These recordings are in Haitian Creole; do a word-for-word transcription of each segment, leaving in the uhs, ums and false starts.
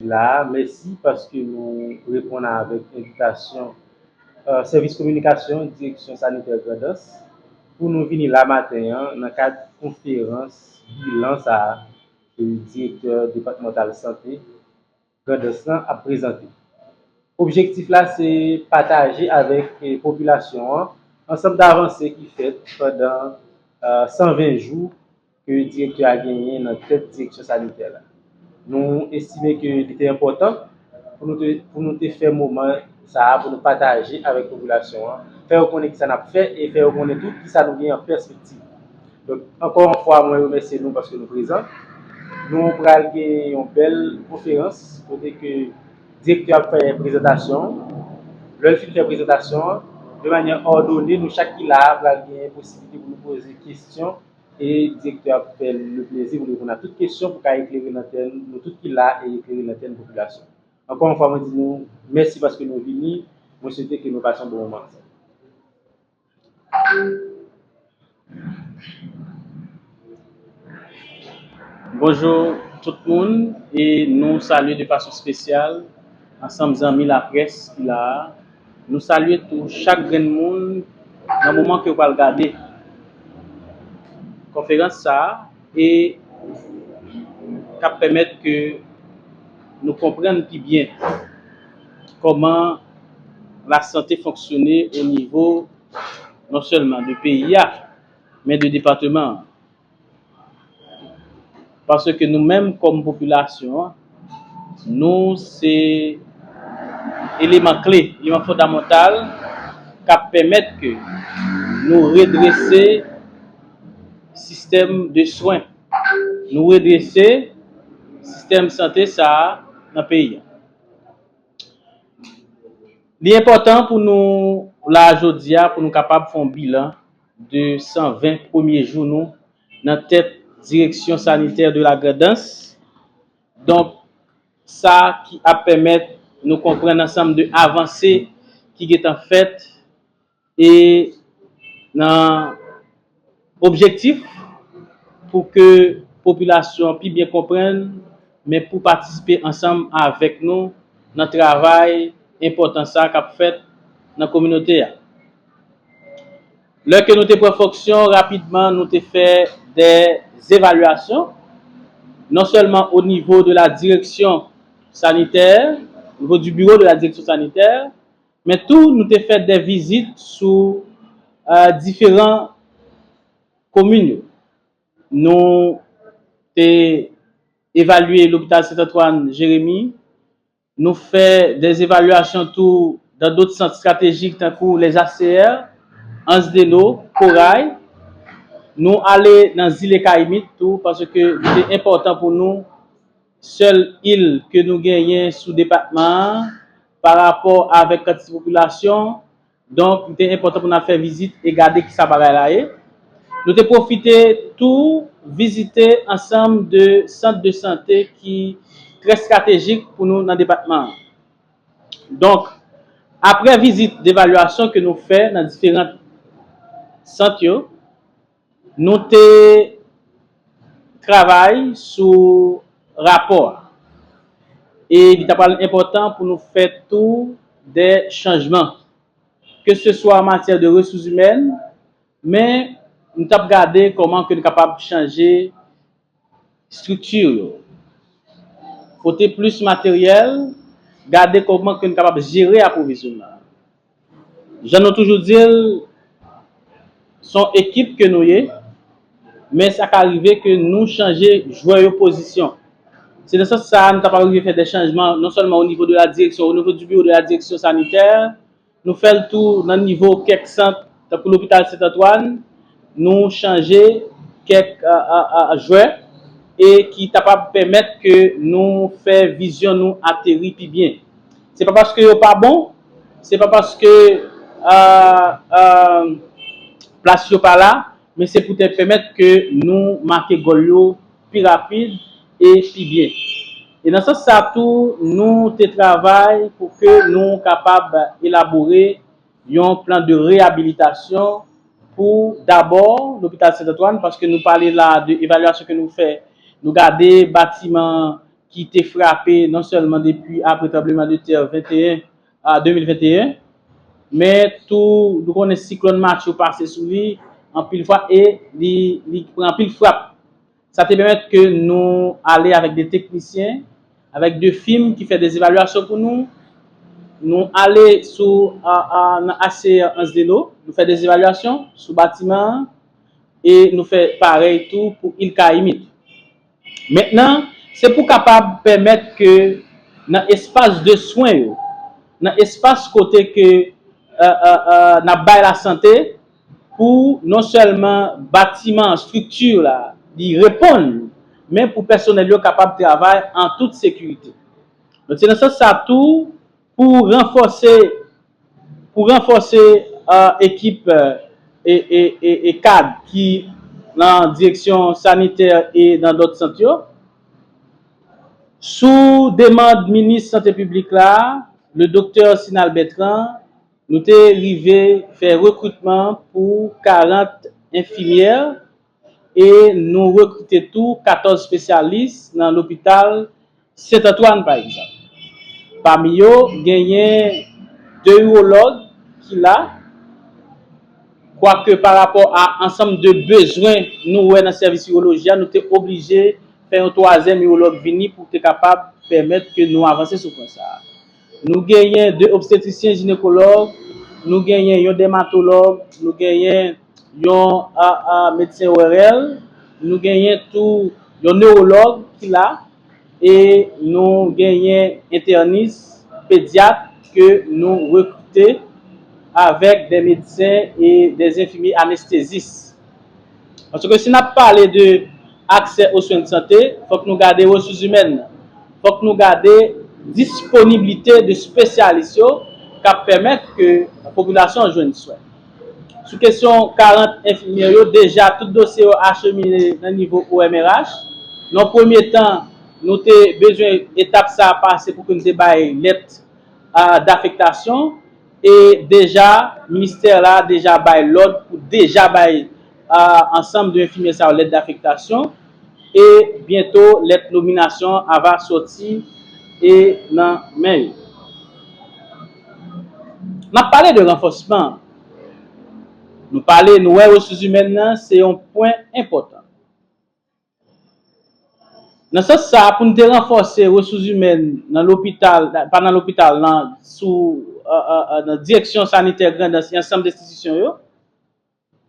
la a. Mèsi paske nou reponn avèk envitasyon, eh, sèvis kominikasyon Direksyon Sanitè Grandans pou nou vini la maten an nan kad konferans bilan sa a ke direktè depatmantal sante Grandans lan ap prezante. Objektif la se pataje avèk, eh, popilasyon an ansanm davanse ki fèt pandan, eh, san ven jou ke direktè a genyen nan tèt direksyon sanitè la. Nou estime ke li te enpòtan pou nou te, pou nou te fè moman sa a pou nou pataje avèk popilasyon an, fè yo konnen kisa n ap fè e fè yo konnen tou kisa nou gen an pèspektiv. Donk, ankò yon fwa, mwen remèsye nou paske nou prezan. Nou pral gen yon bèl konferans kote ke direktè ap fè prezantasyon. Lè l fin fè prezantasyon an, de manyè òdone, nou chak ki la a pral gen posiblite pou nou poze kesyon e direktè ap fè le plezi pou l reponn a tout kesyon pou ka eklere lantèn nou tout ki la e eklere lantèn popilasyon. Ankò yon fwa, mwen di nou mèsi paske nou vini. Mwen swete ke nou pase yon bon moman ansanm. Bonjou tout moun, e nou salye de fason espesyal ansanm zanmi laprès ki la a. Nou salye tou chak grenn moun nan moman ke w pral gade konferans sa a e k ap pèmèt ke nou konprann pi byen kòman lasante fonksyone o nivo non sèlman de peyi a, men de depatman an. Paske nou menm kòm popilasyon an, nou se eleman kle, eleman fondamantal k ap pèmèt ke nou redrese sistèm de swen, nou redrese sistèm sante sa a nan peyi a. Li enpòtan pou nou la jodi a, pou nou kapab fè yon bilan de san ven premye jou nou nan tèt Direction Sanitaire de la Grand'Anse. Donk, sa ki ap pèmèt nou konprann ansanm de avanse ki gentan fèt e nan objektif pou ke popilasyon an pi byen konprann, men pou patisipe ansanm avèk nou nan travay enpòtan sa k ap fèt nan kominote a. Lè ke nou te pran fonksyon, rapidman, nou te fè de evalyasyon, non sèlman o nivo de la direction sanitaire, o nivo du bureau de la direction sanitaire, men tou nou te fè de vizit sou, eh, diferan komin yo. Nou te evalye lopital Sent Antwàn Jeremi, nou fè de evalyasyon tou dans d'autres centres stratégiques tankou les A C R, Anse des Naux, Koray. Nou ale nan zile Kayimit tou, paske li te enpòtan pou nou, sèl il ke nou genyen sou depatman an, pa rapò avèk kantite popilasyon. Donk, li te enpòtan pou n al fè vizit e gade kisa bagay la ye. Nou te pwofite tou vizite ansanm de sant de sante ki trè estratejik pou nou nan depatman an. Donk, apre vizit devalyasyon ke nou fè nan diferan sant yo, nou te travay sou rapò a. E li ta pral enpòtan pou nou fè tou de chanjman, ke se swa an matyè de resous imèn, men nou t ap gade kòman ke nou kapab chanje estrikti yo, pote plis materyèl, gade kòman ke nou kapab jere apwovizyonnman. Jan nou toujou di l, se yon ekip ke nou ye, men sa ka rive ke nou chanje jwè yo pozisyon. Se nan sans sa a, nou ta pral rive fè de chanjman, non sèlman o nivo de la direksyon, o nivo du bureau de la direction sanitaire, nou fè l tou nan nivo kèk sant, tankou lopital Sent Antwàn, nou chanje kèk, a, a, a, jwè e ki kapab pèmèt ke nou fè vizyon nou ateri pi byen. Se pa paske yo pa bon, se pa paske, a, a, plas yo pa la, men se pou te pèmèt ke nou make gòl yo pi rapid e pi byen. E nan sans sa tou, nou te travay pou ke nou kapab elabore yon plan de reyabilitasyon pou dabò lopital Sent Antwàn, paske nou pale la de evalyasyon ke nou fè, nou gade batiman ki te frape non sèlman depi apre tranblemanntè venteyen a de mil venteyen, men tou nou konnen siklòn Matye pase sou li anpil fwa e li, li pran anpil frap. Sa te pèmèt ke nou ale avèk de teknisyen, avèk de fim ki fè de evalyasyon pou nou. Nou ale sou a, a, nan H C R Anse de l'Eau, nou fè de evalyasyon sou batiman an e nou fè parèy tou pou Il Kayimit. Mentnan, se pou kapab pèmèt ke nan espas de swen yo, nan espas kote ke n ap bay lasante, pou non sèlman batiman, estrikti la, li reponn, men pou pèsonèl yo kapab travay an tout sekirite. Donk, se nan sans sa tou, pou ranfòse, pou ranfòse ekip e, e, e, e kad ki nan direksyon sanitè e nan lòt sant yo, sou demann minis sante piblik la, le doktè Sinal Bertrand, nou te rive fè rekritman pou karant enfimyè e nou rekrite tou katòz espesyalis nan lopital Sent Antwàn, pa egzanp. Pami yo, genyen de iwològ ki la, kwake pa rapò a ansanm de bezwen nou wè nan sèvis iwoloji a, nou te oblije fè yon twazyèm iwològ vini pou te kapab pèmèt ke nou avanse sou pwen sa a. Nou genyen de obstetrisyen jinekològ, nou genyen yon dèmatològ, nou genyen yon a, a, medsen O R L, nou genyen tou yon newològ ki la, e nou genyen entènis, pedyat ke nou rekrite avèk de medsen e de enfimye anestezis. Paske si n ap pale de aksè o swen de sante, fòk nou gade resous imèn nan. Fòk nou gade disponiblite de espesyalis yo k ap pèmèt ke popilasyon an jwenn swen. Sou kesyon karant enfimyè yo, deja tout dosye yo achemine nan nivo O M R H. Nan premye tan, nou te bezwen etap sa a pase pou ke nou te bay lèt a, dafektasyon, e deja ministè la deja bay lòd pou deja bay a, ansanm de enfimyè sa yo lèt dafektasyon, e byento lèt nominasyon an va sòti e nan men yo. N ap pale de ranfòsman. Nou pale, nou wè resous imèn nan se yon pwen enpòtan. Nan sans sa a, pou n te ranfòse resous imèn nan lopital, pa nan lopital, nan, sou, nan direksyon sanitè Grandans e ansanm de enstitisyon yo,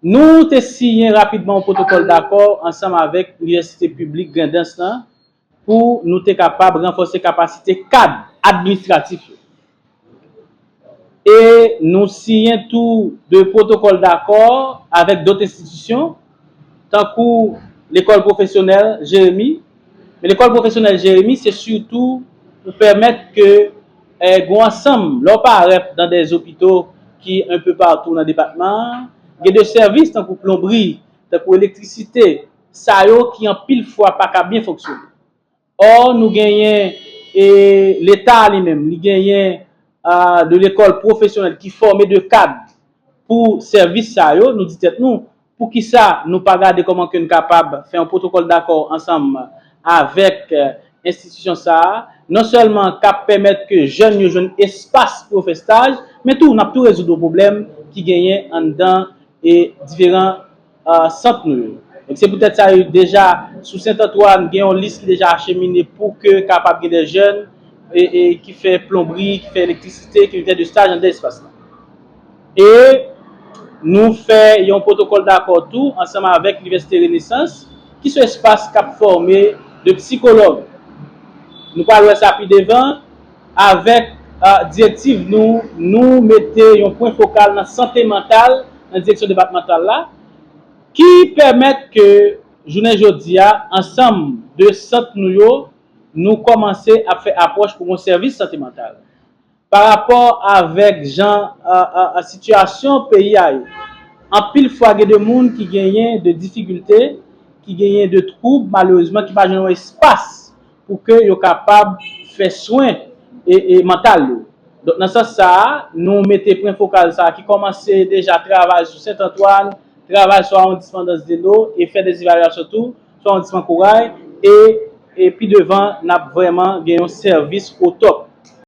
nou te siyen rapidman yon pwotokòl dakò ansanm avèk Inivèsite Piblik Grandans lan pou nou te kapab ranfòse kapasite kad administratif yo. E nou siyen tou de pwotokòl dakò avèk dòt enstitisyon, tankou lekòl pwofesyonèl Jeremi. Men lekòl pwofesyonèl Jeremi, se sitou pou pèmèt ke, eh, gen yon ansanm, lè w parèt nan de zopito ki enpe patou nan depatman an, gen de sèvis tankou plonbri, tankou elektrisite, sa yo ki anpil fwa pa ka byen fonksyone. Ò, nou genyen, e, Leta li menm, li genyen, a, de lekòl pwofesyonèl ki fòme de kad pou sèvis sa yo, nou di tèt nou, poukisa nou pa gade kòman ke n kapab fè yon pwotokòl dakò ansanm avèk, e, enstitisyon sa a, non sèlman k ap pèmèt ke jèn yo jwenn espas pou yo fè staj, men tou, n ap tou rezoud yon pwoblèm ki genyen anndan, e, diferan a, sant nou yo. Donk, se poutèt sa, yo deja, sou Sent Antwàn, gen yon lis ki deja achemine pou ke kapab gen de jèn e, e, ki fè plonbri, ki fè elektrisite, ki vin fè de staj anndan espas la. E nou fè yon pwotokòl dakò tou ansanm avèk Inivèsite Renesans, ki se yon espas k ap fòme de sikològ. Nou pral wè sa pi devan, avèk, a, direktiv nou, nou mete yon pwen fokal nan sante mantal nan direksyon depatmantal la, ki pèmèt ke jounen jodi a, ansanm de sant nou yo, nou kòmanse ap fè apwòch pou yon sèvis sante mantal. Pa rapò avèk jan, a, a, a, sitiyasyon peyi a ye, anpil fwa gen de moun ki genyen de difikilte, ki genyen de twoub, malerezman, ki pa jwenn yon espas pou ke yo kapab fè swen e, e mantal yo. Donk, nan sans sa a, nou mete pwen fokal sa a ki kòmanse deja travay sou Sent Antwàn, travay sou awondisman Anse de l'Eau e fè de evalyasyon tou sou awondisman Koray e, E pi devan, n ap vrèman gen yon sèvis o top.